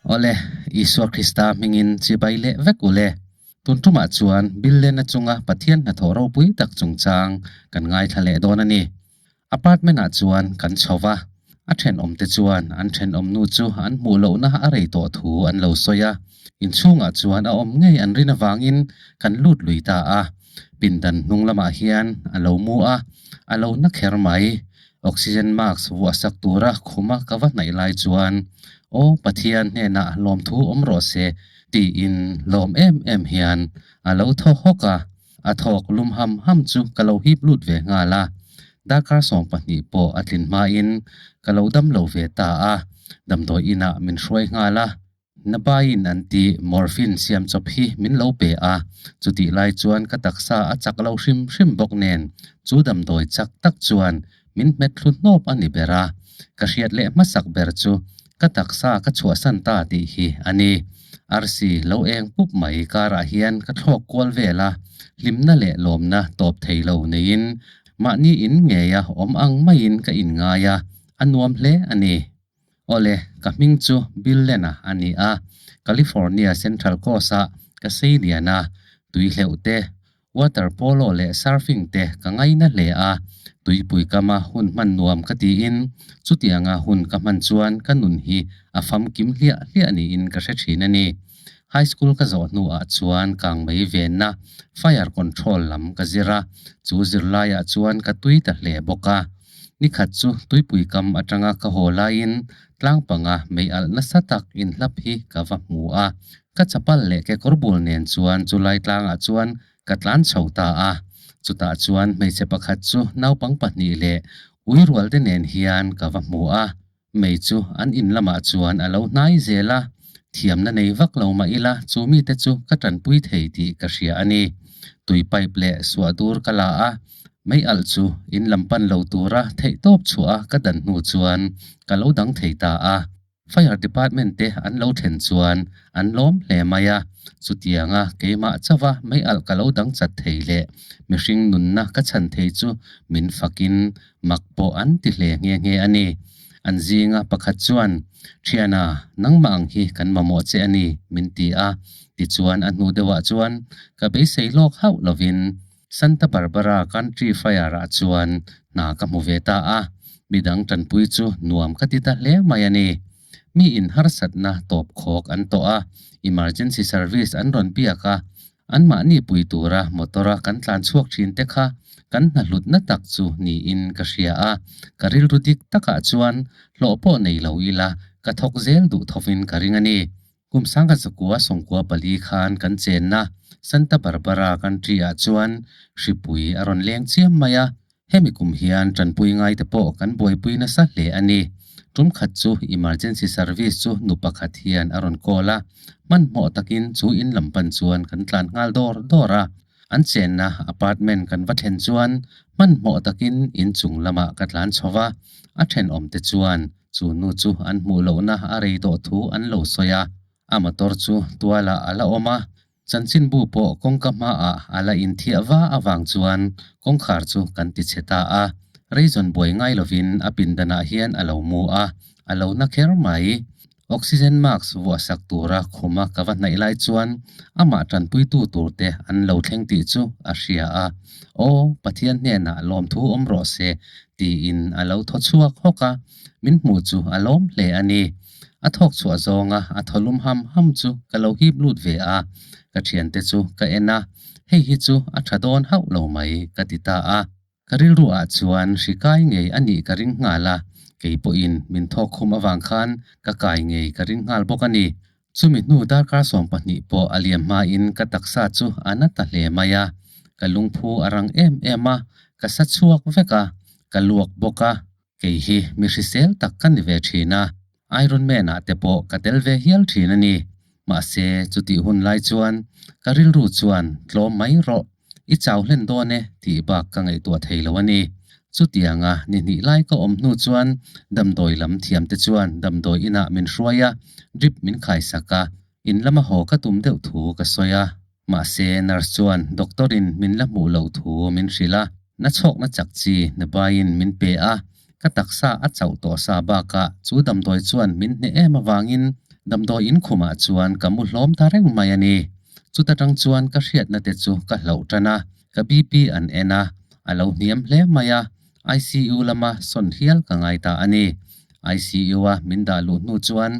Awle, Isua Krista hmingin chibai leh vek u le. Tun tumah chuan Bill Lena chunga Pathian hnathawh ropui tak chungchang kan ngaithla leh dawn a ni. Apartment ah chuan kan chho va, a thenawmte chuan an thenawmnu chu an hmuh lohna a rei tawh thu an lo sawi a. Inchhungah chuan a awm ngei an rin avangin kan lut lui ta a. Pindan hnung lamah hian a lo mu a, a lo na kher mai. Oxygen mask vuah sak tura khuma ka va hnaih lai chuan, Aw Pathian hnenah lawmthu awm rawh se tiin lawm em em hian a lo thaw hawk a. A thawk lum ham ham chu ka lo hip lut ve nghal a, darkar 12 pawh a tlin hmain ka lo dam lo ve ta a, damdawi inah min hruai nghal a, Nabaiin an ti morphine siam chawp hi min lo pe a, chutih lai chuan ka taksa a chak lo hrim hrim bawk nen chu damdawi chak tak chuan min hmet thlu hnawp a ni ber a, ka hriat leh hmasak ber chu ka taksa ka chhuahsan ta tih hi a ni. Arsi lo eng pup mai karah hian ka thlawk kual vel a, hlimna leh lawmna tawp thei lo neiin mahni in ngeia awm ang maiin ka inngai a, a nuam hle a ni. Awle, ka hming chu Bill Lena a ni a, California Central Coast-ah ka sei lian a, tui hleuh te, Water polo leh surfing te ka ngaina hle a, tuipui kama hun hman nuam ka tiin chutianga hun ka hman chuan ka nun hi a famkim hliah hliah niin ka hre thin a ni. High school ka zawh hnuah chuan kangmei venna, fire control, lam ka zir a, chu zirlaiah chuan ka tui ta hle bawk a. Nikhat chu tuipui kam atanga ka haw laiin tlang panga mei alh nasa tak inhlap hi ka va hmu a. Ka chapal leh kekawr bul nen chuan chulai tlangah chuan ka tlan chho ta a. Chutah chuan hmeichhe pakhat chu naupang pahnih leh ui rualte nen hian ka va hmu a. Mei chu an in lamah chuan a lo hnai zel a, thiamna nei vak lo mah ila chu mite chu ka tanpui thei tih ka hria a ni. Tui pipe leh suah dur ka la a, mei alh chu in lam pan lo tura theihtawp chhuah a ka dan hnu chuan ka lo dang thei ta a. Fire department te an lo thlen chuan an lawm hle mai a, chutianga keimah chauha mei alh ka lo dang chat thei leh mihring nunna ka chhan thei chu min fakin mak pawh an ti hle nghe nghe a ni. An zinga pakhat chuan, Thiana, nangmah ang hi kan mamawh che a ni, min ti a. Tichuan a hnu deuhah chuan ka beisei lawk hauh lovin Santa Barbara Country Fire-ah chuan hna ka hmu ve ta a, midang tanpui chu nuam ka ti ta hle mai a ni. Mi in harsatna tawp khawk an tawh a, emergency service an rawn biak a, anmahni pui tura motor-a kan tlan chhuak thin te kha kan hna hlutna tak chu niin ka hria a, ka rilru dik takah chuan hlawh pawh nei lo ila ka thawk zel duh thovin ka ring a ni. Kum sangha zakua sawmkua pali khan kan chenna Santa Barbara country ah chuan hripui a rawn leng chiam mai a, hemi kum hian tanpui ngai te pawh kan buaipui nasa hle a ni. Tum khat chu emergency service chu nu pakhat hian a rawn call a, hmanhmawh takin chu in lam pan chuan kan tlan nghal dawr dawr a. An chenna apartment kan va thlen chuan hmanhmawh takin inchung lamah ka tlan chho va, a thenawmte chuan Chu nu chu an hmuh lohna a rei tawh thu an lo sawi a, a motor chu tualah a la awm a, chanchinbu pawh kawngka hmaah a la inthiah va avang chuan kawngkhar chu kan ti chhe ta a, reizawn buai ngai lovin a pindanah hian a lo mu a, a lo na kher mai. Oxygen mask vuah sak tura khuma ka va hnaih lai chuan amah tanpuitu turte an lo thleng tih chu a hria a, Aw, Pathian hnenah lawmthu awm rawh se, tiin a lo thaw chhuak hawk a, min hmuh chu a lawm hle a ni. A thawk chhuah zawnga a thaw lum ham ham chu ka lo hip lut ve a, ka thiante chu ka en a, hei hi chu a tha dawn hauh lo mai ka ti ta a. Ka rilru ah chuan hri kai ngei a nih ka ring nghal a, kei pawhin min thawk khum avang khan ka kai ngei ka ring nghal bawk a ni. Chumi hnu darkar 12 pawh a liam hmain ka taksa chu a na ta hle mai a, ka lungphu a rang em em a, ka sa chhuak vek a, ka luak bawk a, kei hi mi hrisel tak ka ni ve thin a, Iron Man ah te pawh ka tel ve hial thin a ni. Mahse, chutih hun lai chuan ka rilru chuan tlawm mai rawh, i chau hlen dawn e tih bak ka ngaihtuah thei lo a ni. Chutianga ni hnih lai ka awm hnu chuan damdawi lam thiam te chuan damdawi inah min hruai a, drip min khaisak a, in lama haw ka tum deuh thu ka sawi a. Mahse, nurse chuan doctor in min la hmuh loh thu min hrilh a, na chhawkna chak chi nabaiin min pe a, ka taksa a chauh tawh sa bakah chu damdawi chuan min hneh em avangin Damdawi in khumah chuan ka mu hlawm ta reng mai a ni. Chuta tang chuan ka hriatna te chu ka hlauh tan a, ka BP an en a, a lo hniam hle mai a, ICU lama sawn hial ka ngai ta a ni. ICU a min dah luh hnu chuan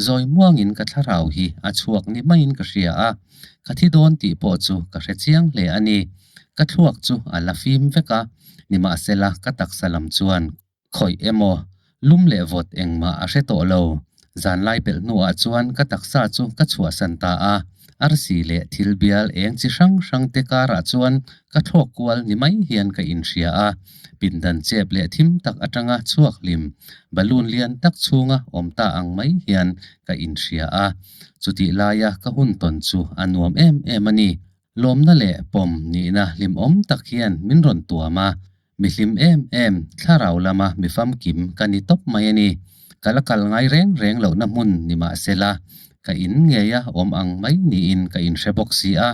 zawi muangin ka thlarau hi a chhuak ni maiin ka hria a, ka thi dawn tih pawh chu ka hre chiang hle a ni. Ka thluak chu a la fim vek a, nimahsela ka taksa lam chuan Khawih emaw, lum leh vawt engmah a hre tawh lo. Zanlai pelh hnuah chuan ka taksa chu ka chhuahsan ta a, arsi leh thil bial eng chi hrang hrang te karah chuan ka thlawk kual ni mai hian ka inhria a. Pindan chep leh thim tak atanga chhuak hlim, balloon lian tak chhunga awm ta ang mai hian ka inhria a. Chutih laia ka hun tawn chu a nuam em em a ni. Lawmna leh pawm nihna hlimawm tak hian min rawn tuam a, mi hlim em em, thlarau lama mi famkim ka ni tawp mai a ni. Ka la kal ngai reng reng lohna hmun ni mah sela, ka in ngeia awm ang mai niin ka inhre bawk si a.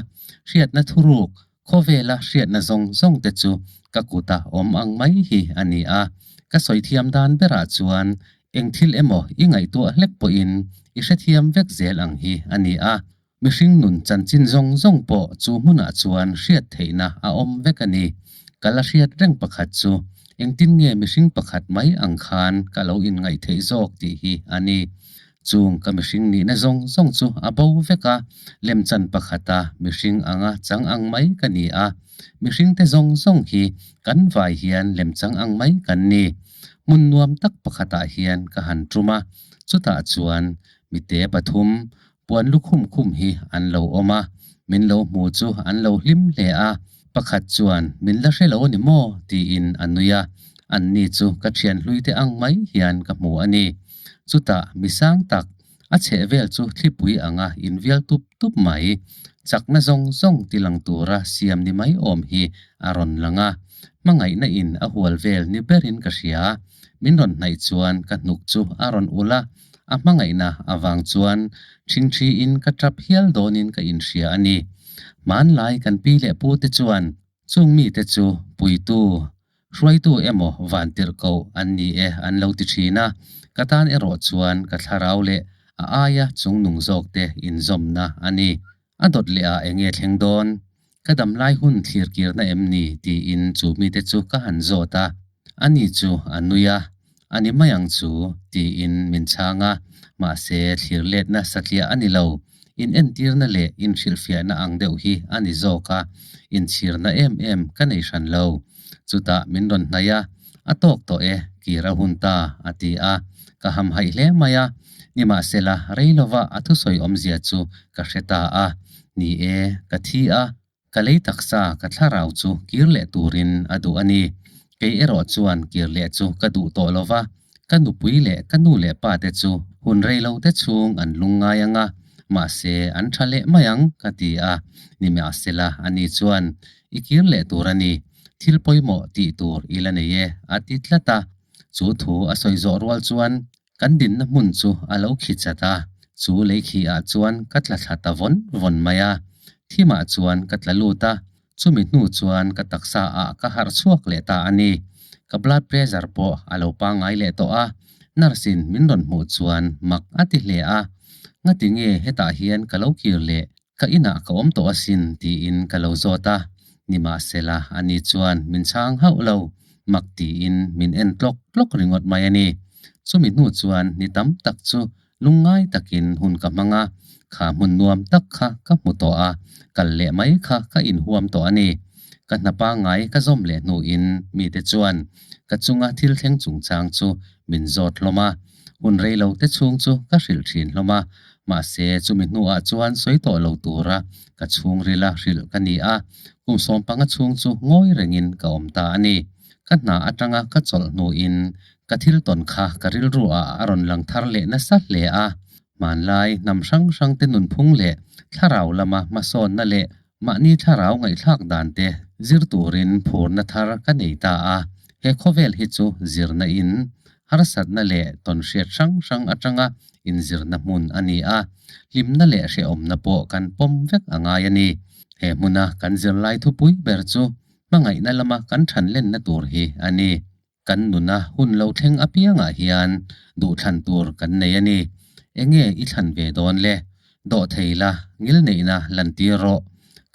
Hriatna thuruk, khawvela hriatna zawng zawng te chu ka kuta awm ang mai hi a ni a. Ka sawi thiam dan berah chuan eng thil emaw i ngaihtuah hlek pawhin i hrethiam vek zel ang hi a ni a. Mihring nun chanchin zawng zawng pawh chu hmunah chuan hriat theihna a awm vek a ni. Ka la hriat reng pakhat chu engtin nge mihring pakhat mai ang khan ka lo inngaih theih zawk tih hi a ni. Chung ka mihring nihna zawng zawng chu a bo vek a, lemchan pakhata mihring anga chang ang mai ka ni a. Mihringte zawng zawng hi kan vai hian lemchang ang mai kan ni. Hmun nuam tak pakhatah hian ka han tum a, chutah chuan mite pathum Puan lukhum khum hi an lo awm a, min lo hmu chu an lo hlim hle a, pakhat chuan min la hre lo a ni maw? tiin a nui a, anni chu ka thian hlui te ang mai hian ka hmu a ni. Chutah mi sang tak, a chheh vel chu thlipui anga invial tup tup mai, chakna zawng zawng ti lang tura siam ni mai awm hi a rawn lang a, hmangaihna in a hual vel ni berin ka hria. Min rawn hnaih chuan ka hnuk chu a rawn ulh a, A hmangaihna avang chuan ṭhingṭhiin ka ṭap hial dawnin ka inhria a ni. Hmanlai kan pi leh pu te chuan chung mite chu puitu, hruaitu emaw vantirh koh an ni e an lo ti ṭhin a, ka tan erawh chuan ka thlarau leh a aia chungnung zawkte inzawmna a ni. A dawt leh ah enge thleng dawn? Ka damlai hun thlir kirna em ni? tiin chu mite chu ka han zawt a. Ani chu a nui a, A ni mai ang chu, tiin min chhang a. Mahse, thlir letna satliah a ni lo. In entirna leh inhrilhfiahna ang deuh hi a ni zawk a, inchhirna em em ka nei hran lo. Chutah min rawn hnaih a, A tawk tawh e, kir a hun ta, a ti a. Ka hamhaih hle mai a. Nimahsela, rei lova a thusawi awmzia chu ka hre ta a. Ni e, ka thi a, ka lei taksa ka thlarau chu kir leh turin a duh a ni. Kei erawh chuan kir leh chu ka duh tawh lova, ka nupui leh ka nu leh pa te chu hun rei lo te chhung an lung ngai ang a, mahse an tha leh mai ang, ka ti a. Nimahsela, ani chuan, I kir leh tur a ni. Thil pawimawh tih tur i la nei e, a ti tlat a. Chu thu a sawi zawh rual chuan kan dinna hmun chu a lo khi chat a, chu lei khi ah chuan ka tla thla ta vawn vawn mai a. Thimah chuan ka tla lut a, chumi hnu chuan ka taksa ah ka harh chhuak leh ta a ni. Ka blood pressure pawh a lo pangngai leh tawh a, nurse in min rawn hmuh chuan mak a ti hle a. Ngati nge hetah hian ka lo kir leh Ka inah ka awm tawh asin tiin ka lo zawt a, nimahsela ani chuan min chhang hauh lo, mak tiin min en tlawk tlawk ringawt mai a ni. Chumi hnu chuan ni tam tak chu lungngai takin hun ka hmang a, kha hmun nuam tak kha ka hmu tawh a, kal leh mai kha ka inhuam tawh a ni. Ka hna pangngai ka zawm leh hnuin mite chuan ka chunga thil thleng chungchang chu min zawt hlawm a, hun rei lo te chhung chu ka hrilh thin hlawm a, mahse chumi hnuah chuan sawi tawh lo tura ka chhungrila hrilh ka ni a, kum sawmpanga chhung chu ngawi rengin ka awm ta a ni. Ka hna atanga ka chawlh hnuin ka thil tawn kha ka rilru ah a rawn lang thar leh nasa hle a, hmanlai hnam hrang hrang te nunphung leh thlarau lama hmasawnna leh Mahni thlarau ngaihthlak dan te zir turin phurna thar ka nei ta a, he khawvel hi chu zirna in, harsatna leh tawnhriat hrang hrang atanga inzirna hmun a ni a, hlimna leh hrehawmna pawh kan pawm vek a ngai a ni. He hmuna kan zirlai thupui ber chu hmangaihna lama kan thanlenna tur hi a ni. Kan nuna hun lo thleng apiangah hian duhthlan tur kan nei a ni. Enge i thlan ve dawn le? Dawh thei la, ngilneihna lantir rawh.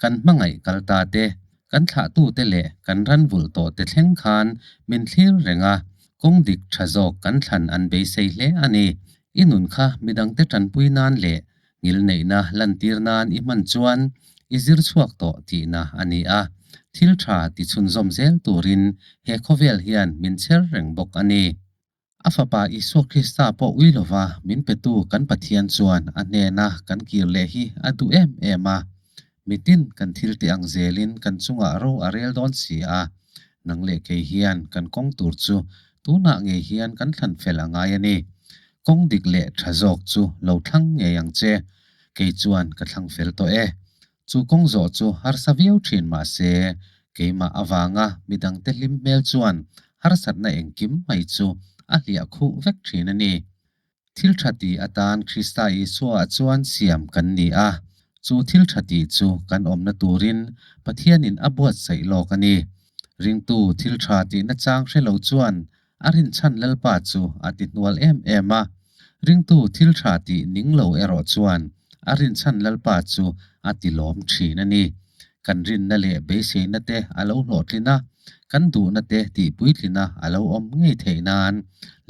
Kan hmangaih kal ta te, kan thlahtute leh kan ran vulh tawh te thleng khan min thlir reng a, kawng dik tha zawk kan thlan an beisei hle a ni. I nun kha midangte tanpui nan leh ngilneihna lantir nan i hman chuan i zir chhuak tawh tihna a ni a, thil tha ti chhunzawm zel turin he khawvel hian min chher reng bawk a ni. A Fapa Isua Krista pawh ui lova min petu kan Pathian chuan a hnena kan kir leh hi a duh em em a. Mitin kan thil tih ang zelin kan chungah ro a rel dawn si a. Nang leh kei hian kan kawng tur chu tunah ngei hian kan thlan fel a ngai a ni. Kawng dik leh tha zawk chu lo thlang ngei ang che. Kei chuan ka thlang fel tawh e. Chu kawng zawh chu harsa viau thin mah se, keimah avanga midangte hlim hmel chuan harsatna engkim mai chu a hliah khuh vek thin a ni. Thil tha ti atan Krista Isua-ah chuan siam kan ni a, chu thil tha tih chu kan awmna turin Pathianin a buatsaih lawk a ni. Ringtu thil tha tihna chang hre lo chuan A rinchhan Lalpa chu a ti hnual em em a, ringtu thil tha tih ning lo erawh chuan a rinchhan Lalpa chu a ti lawm thin a ni. Kan rinna leh beiseina te a lo hlawhtlin a, kan duhna te tih puitlina a lo awm ngei theih nan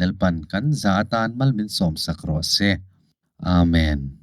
Lalpan kan za atan mal min sawmsak rawh se. Amen.